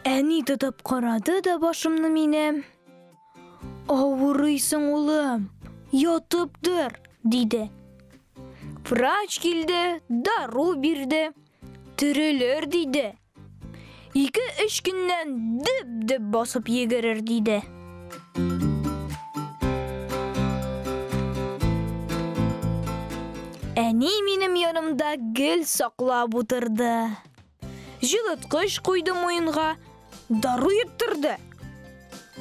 Әни тотып карады да башымны минем. Авырыйсың, улым, ятып тор, диде. Врач килде, дару бирде. Терелер, диде. Ике-өч көннән дөп-дөп басып йөгерер, диде. Әни минем янымда гел саклап утырды. Җылыткыч куйды муенга, дару йоттырды.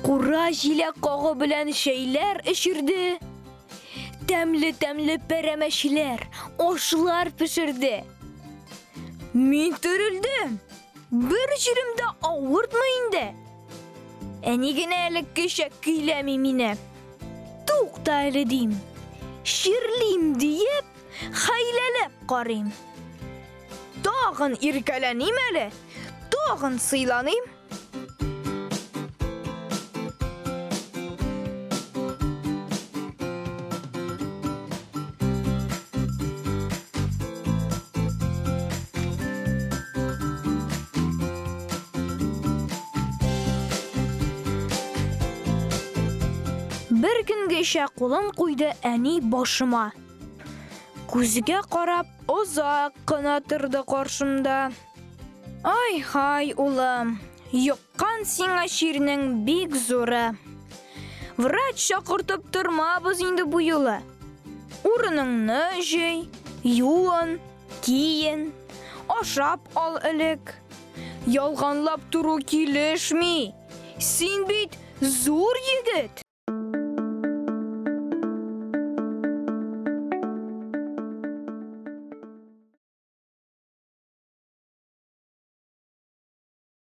Кура җиләк кагы белән чәйләр эчерде. Тәмле-тәмле пәрәмәчләр, ашлар пешерде. Мин терелдем. Бер җирем дә авыртмый инде. Әни генә элеккечә көйләми мине. Тукта әле дим. Чирлим диеп, хәйләләп карыйм. Тагын иркәләним әле, тагын сыйланыйм. Бер көнгәчә кулын куйды әни башыма. Күзгә карап озак кына торды каршымда. Ай-һай, улым, йоккан сиңа чирнең бик зуры. Врач чакыртып тормабыз инде бу юлы. Урыныңны җый, юын, киен, ашап ал элек. Ялганлап тору килешми. Син бит зур егет.